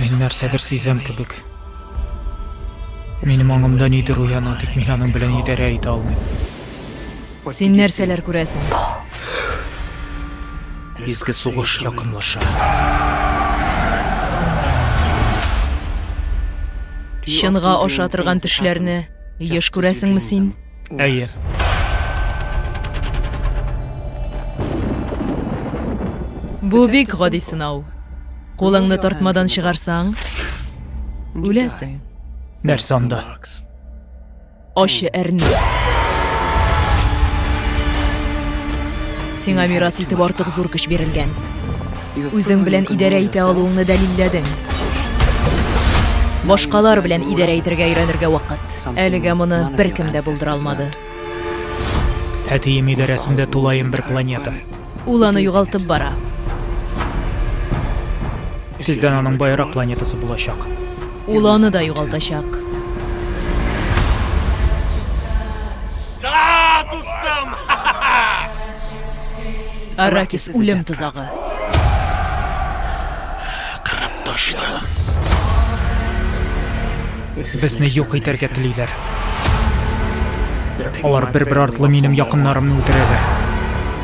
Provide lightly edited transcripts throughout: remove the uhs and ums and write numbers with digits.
Мин нәрсәдер сизәм кебек. Минем аңымда нидер уяна, тик мин аның белән идарә итә алмыйм. Син нәрсәләр күрәсең? Изге сугыш якынлаша. Чынга аша торган төшләрне еш күрәсеңме син? Әйе. Бу бик гади сынау. Кулыңны тартмадан чыгарсаң, үләсең. Нәрсә анда? Ачы әрнү. Сиңа мирас итеп артык зур көч бирелгән. Үзең белән идарә итә алуыңны дәлилләдең. Башкалар белән идарә итәргә өйрәнергә вакыт. Әлегә моны беркем дә булдыра алмады. Әтием идарәсендә тулаем бер планета. Ул аны югалтып бара. Тиздән аның баерак планетасы булачак. Ул аны да югалтачак. Да, дустым! Аракис үлем тозагы. Кырып ташлагыз. Безне юк итәргә телиләр. Алар бер-бер артлы минем якыннарымны үтерәләр.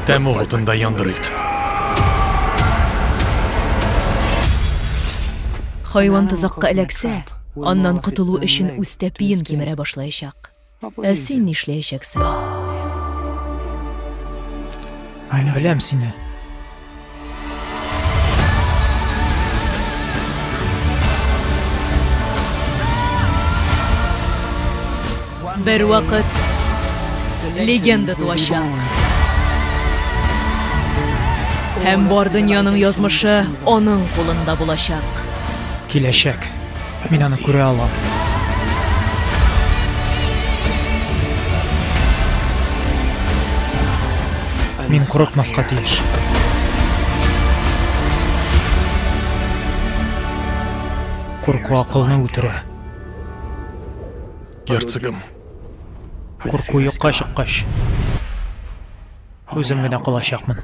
Тәмуг утында яндырыйк. Хайван тозакка эләксә, аннан котылу өчен үз тәпиен кимерә башлаячак. Ә син нишләячәксең? Мин беләм сине. Бер вакыт легенда туачак. Һәм бар дөньяның язмышы аның кулында булачак. Киләчәк. Мин аны күрә алам. Мин курыкмаска тиеш. Курку акылны үтерә. Герцогым. Курку юкка чыккач, үзем генә калачакмын.